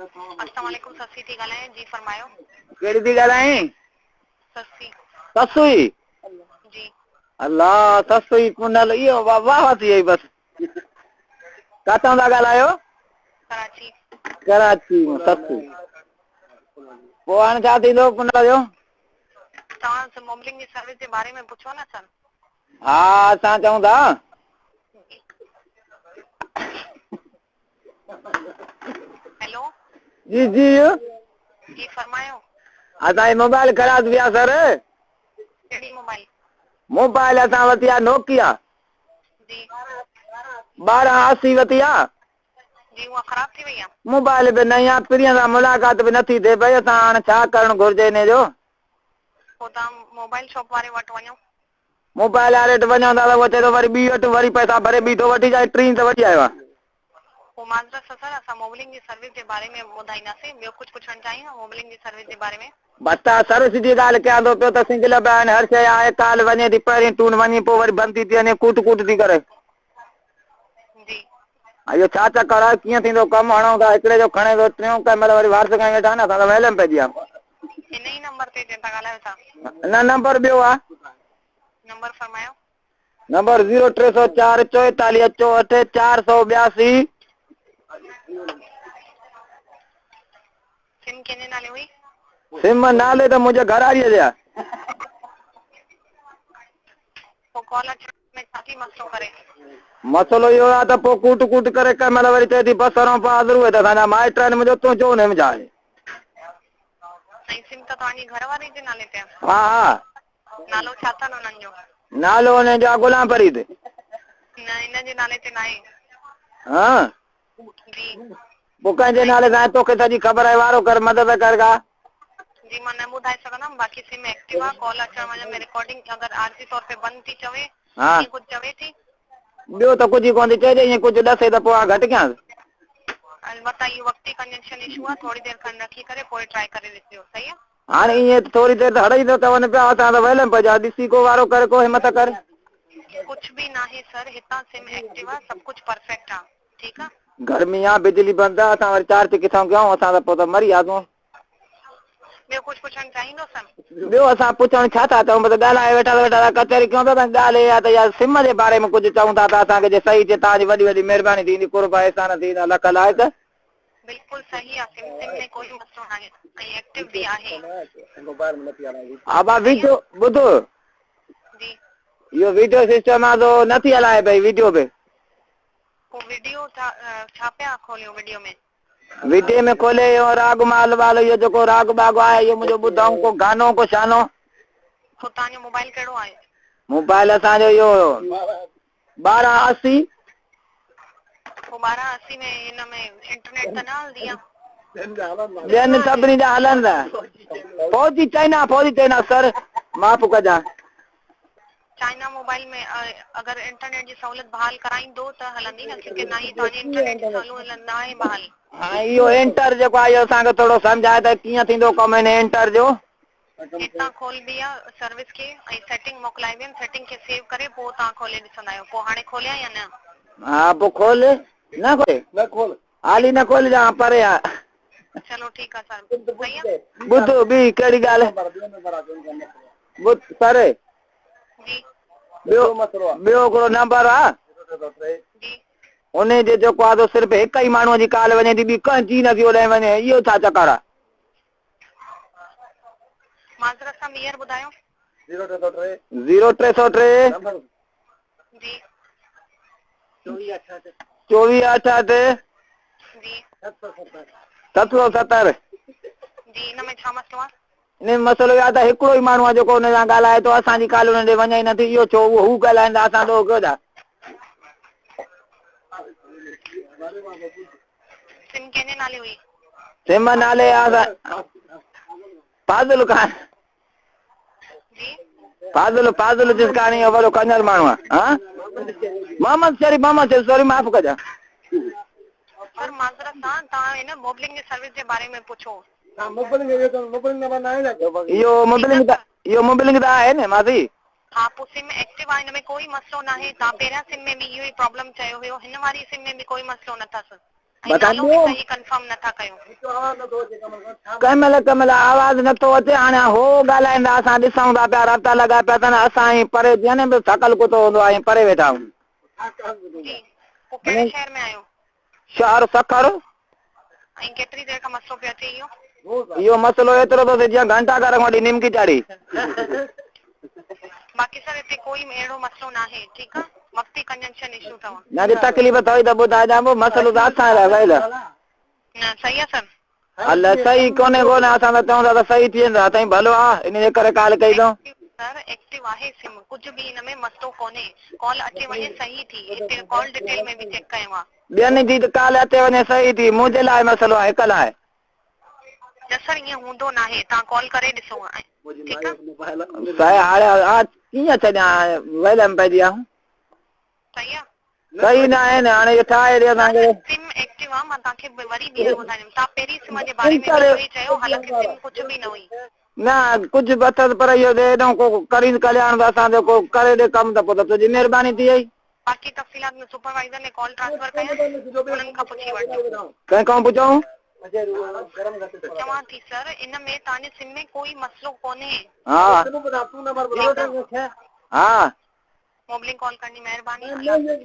اسلام عليڪم سسي ٿي ڳالهايان جي فرمايو. ڪهڙي ٿي ڳالهائين؟ سسي. سسئي؟ جي. الله سسئي پنهل اهو واهه واهه ٿي وئي بس. ڪاٿان ٿا ڳالهايو؟ ڪراچي. ڪراچي مان سسئي. پوء هاڻي ڇا ٿيندو پنهل جو؟ توهان موبلنگ جي سروس جي باري ۾ پڇو نه سر. ها اسان چئون ٿا. هيلو. جي جي. جي فرمايو. اسان جي موبائل خراب ٿي ويا سر. ڪهڙي موبائل؟ موبائل اسان وتي آ نوڪيا. جي. 1280 وتي آ. جي اها خراب ٿي وئي آ. موبائل به نئين آ پرينء سان ملاقات به نٿي ٿئي پئي اسان هاڻ ڇا ڪرڻ گهرجي انهي جو. پوء توهان موبائل شاپ واري وٽ وڃو. موبائل واري وٽ وڃان ٿا ته اهو چئي ٿو وري ٻي وٺ وري پئسا ڀري ٻي ٿو وٺي چاهي ٽين ته وٺي آيو آهيان. پوء معذرت سان سر اسان موبلنگ جي سروس جي باري ۾ ٻڌائينداسين ٻيو ڪجهه پڇڻ چاهين موبلنگ جي سروس جي باري ۾. بس ته سروس جي ڳالهه ڪيان ٿو پيو ته سنگل به آهن هر شيء آهي ڪال وڃي ٿي پهرين ٽون وڃي پوء وري بند ٿي ٿي وڃي ڪوٽ ڪوٽ ٿي ڪري. جي. اهو ڇا چڪر آهي ڪيئن ٿيندو ڪم هڻون ٿا هڪڙي جو کڻي ٿو ٽيون ڪنهن مهل وري وارث کڻي ويٺا آهن اسان ته وهلي ۾ پئجي ويا. هن ئي نمبر تي جنهن تان ڳالهايو ٿا. نه نمبر ٻيو آهي. نمبر فرمايو. نمبر زيرو ٽي سو چار چوئيتاليهه چوهٺ چار سو ٻياسي. سم ڪنهن جي نالي هئي؟ سم نالي ته منهنجي گهرواريء جي آهي. پوء ڪال اچڻ ۾ ڇا ٿي مسئلو ڪري؟ مسئلو اهو آهي ته پوء ڪوٽ ڪوٽ ڪري ڪنهن مهل وري چئي ٿي بصر ۽ پاذر اهي ته اسان جا مائٽ آهن منهنجو تنهنجو انهي ۾ ڇا آهي. سائين سم ته توهان جي گهر واري جي نالي تي آهي. ها ها. نالو ڇا اٿن انهن جو؟ نالو انهن جو آهي غلام فريد. نه ان جي نالي تي ناهي. ها. جي. پوء ڪنهن جي نالي سان آهي توکي سڄي خبر آهي وارو ڪر مدد ڪر ڪا. جي مان نه ٻڌائي سگهندم باقي سم ايڪٽو آ ڪال اچڻ وڃڻ ۾ رڪارڊنگ اگر عارضي طور تي بند ٿي چوي ها. ائين ڪجهه چوي ٿي. ٻيو ته ڪجهه ئي ڪونه ٿي چئي جي ائين ڪجهه ڏسي ته پوء آء گهٽ ڪيانس. البته اهو وقتي ڪنجنشن اشو آ ٿوري دير کن رکي ڪري پوء ٽرائي ڪري ڏسجو صحيح آ. هاڻي ائين ته ٿوري دير ته هڙ ئي ٿو چون پيا اسان ته وهلم پئجا ڏسي ڪو وارو ڪر ڪو همت ڪر. ڪجهه به ناهي سر هتان سم ايڪٽو آ سڀ ڪجهه پرفيڪٽ آ ٺيڪ آ. گرمي آ بجلي بند آ اسان وري چارج ڪٿان ڪيون اسان ته پوء ته مري وياسون. ٻيو ڪجهه پڇڻ چاهيندو سر. ٻيو اسان پڇڻ ڇا ٿا چئون بس ڳالهائي ويٺا ته ويٺا ٿا ڪچهري ڪيون ٿا ته ڳالهه اها ته اها سم جي باري ۾ ڪجهه چئون ٿا ته اسان کي جي صحيح ٿئي توهان جي وڏي وڏي مهرباني ٿيندي قرب احسان ٿيندا لک لائق. بلڪل صحيح آ سم سم ۾ ڪوئي مسئلو ناهي ۽ ايڪٽو به آهي. ابا ويڊيو ٻڌ. جي. اهو ويڊيو سسٽم آ سو نٿي هلائي پئي ويڊيو به. پو ويڊيو ڇا پيا کوليو ويڊيو ۾. ويڊيو ۾ کولي اهو راڳ مال وال اهو جيڪو راڳ ٻاڳ آهي اهو منهنجو ٻڌائون ڪو گانو ڪو شانو. پو توهان جو موبائل ڪهڙو آهي. موبائل اسان جو اهو 12 80. پوء 12 80 ۾ هن ۾ انٽرنيٽ ته نه هلندي آ. ٻين سڀني جا هلن ٿا. فوجي چائنا فوجي چائنا سر معاف ڪجان. چائنا موبائل ۾ اگر انٽرنيٽ جي سهولت بحال ڪرائيندو ته هلندي نه ڪيونڪه نه ئي توهان جي انٽرنيٽ جي سهولت ناهي بحال. هاڻي اهو انٽر جيڪو آهي اهو اسان کي ٿورو سمجهاء ته ڪيئن ٿيندو ڪم هن انٽر جو. هتان کولبي آ سروس کي ۽ سيٽنگ موڪلائبي آهن سيٽنگ کي سيو ڪري پوء توهان کولي ڏسندا آهيو پوء هاڻي کوليان يا نه. ها پوء کول نه کولي. نه کول. حالي نه کولجان پري آ. چلو ٺيڪ آ سر صحيح آ. ٻڌ ٻي ڪهڙي ڳالهه ٻڌ سر. جي. ٻيو ٻيو هڪڙو نمبر آ. جي. انهي جي جيڪو آ سو صرف هڪ ئي ماڻهو جي ڪال وڃي ٿي ٻي ڪنهن جي نٿي اوڏانهن وڃي اهو ڇا چڪر آ. معذرت سان ٻيهر ٻڌايو. زيرو ٽي سؤ ٽي. جي. چوويهه اٺ اٺ. جي. 770. جي ان ۾ ڇا مسئلو آ؟ ان ۾ مسئلو اهو آ ته هڪڙو ئي ماڻهو آ جيڪو ان سان ڳالهائي ٿو اسان جي ڪال ان ڏي وڃي ئي نٿي اهو ڇو اهو هو ڳالهائين ٿا اسان ڏوهه ڪيو ڇا؟ سم ڪنهن جي نالي هئي؟ سم نالي آ فاضل خان. جي فاضل فاضل جسڪاڻي اهو وڏو ڪنجر ماڻهو آ. ها محمد شريف محمد شريف سوري معاف ڪجا. سر معذرت سان توهان هن موبلنگ جي سروس جي باري ۾ پڇو. اهو موبلنگ ته اهو موبلنگ ته آهي نه ماسي. ها پوء سم ايڪٽو آ هن ۾ ڪوئي مسئلو ناهي توهان پهريان سم ۾ به اهو ئي پرابلم چيو هيو هن واري سم ۾ به ڪوئي مسئلو نه اٿس. ۽ نالو به صحيح ڪنفرم نٿا ڪيو. ڪنهن مهل ڪنهن مهل آواز نٿو اچي هاڻي هو ڳالهائين ٿا اسان ڏسون ٿا پيا رابطا لڳا پيا اٿن اسان ائين پري جيئن نه ٿڪل ڪتو هوندو آهي ائين پري ويٺا آهيون. جي پوء ڪهڙي شهر ۾ آهيو؟ شهر سکر. ۽ ڪيتري دير کان مسئلو پيو اچي اهو؟ اهو مسئلو ايترو ٿو ٿئي جيئن گهنٽا گهر کان وٺي نمڪي چاڙهي. باقي سر هتي ڪوئي اهڙو مسئلو ناهي ٺيڪ آ وقتي ڪنجنڪشن اشو اٿو. نه جي تڪليف اٿئي ته ٻڌائجان پوء مسئلو ته اسان لاء ويل. نه صحيح آ سر. الا صحيح ڪونهي ڪونهي اسان ته چئون ٿا ته صحيح ٿي ويندو سائين ڀلو آ ان جي ڪري ڪال ڪئي اٿئون. سر ايڪٽو آهي سم ڪجهه به هن ۾ مسئلو ڪونهي ڪال اچي وڃي صحيح ٿي هتي ڪال ڊيٽيل ۾ به چيڪ ڪيو آ. ٻين جي ته ڪال اچي وڃي صحيح ٿي منهنجي لاء مسئلو آ هڪ لاء. نه سر ائين هوندو ناهي توهان ڪال ڪري ڏسو ٺيڪ آ. صحيح هاڻي آ ڪيئن ڇڏيان ويل ۾ پئجي ويا آهيون. صحيح آ. صحيح نه آهي نه هاڻي اهو ٺاهي ڏي اسان کي. سم ايڪٽو آ مان توهان کي وري ٻيهر ٻڌائيندم توهان پهرين سم جي باري ۾ به اهو ئي چيو حالانڪه سم ڪجهه به نه هئي. نه ڪجهه به اٿس پر اهو ايڏو ڪو ڪرين ڪلياڻ ته اسان جو ڪو ڪري ڏي ڪم ته پوء ته تنهنجي مهرباني ٿي وئي. باقي تفصيلات ۾ سپروائيزر ۾ ڪال ٽرانسفر ڪيان انهن کان پڇي وٺجو. ڪنهن کان پڇون؟ چوان ٿي سر ان ۾ توهان جي سم ۾ ڪوئي مسئلو ڪونهي. ها ٺيڪ آ. ها. موبلنگ ڪال ڪرڻ جي مهرباني الله حافظ.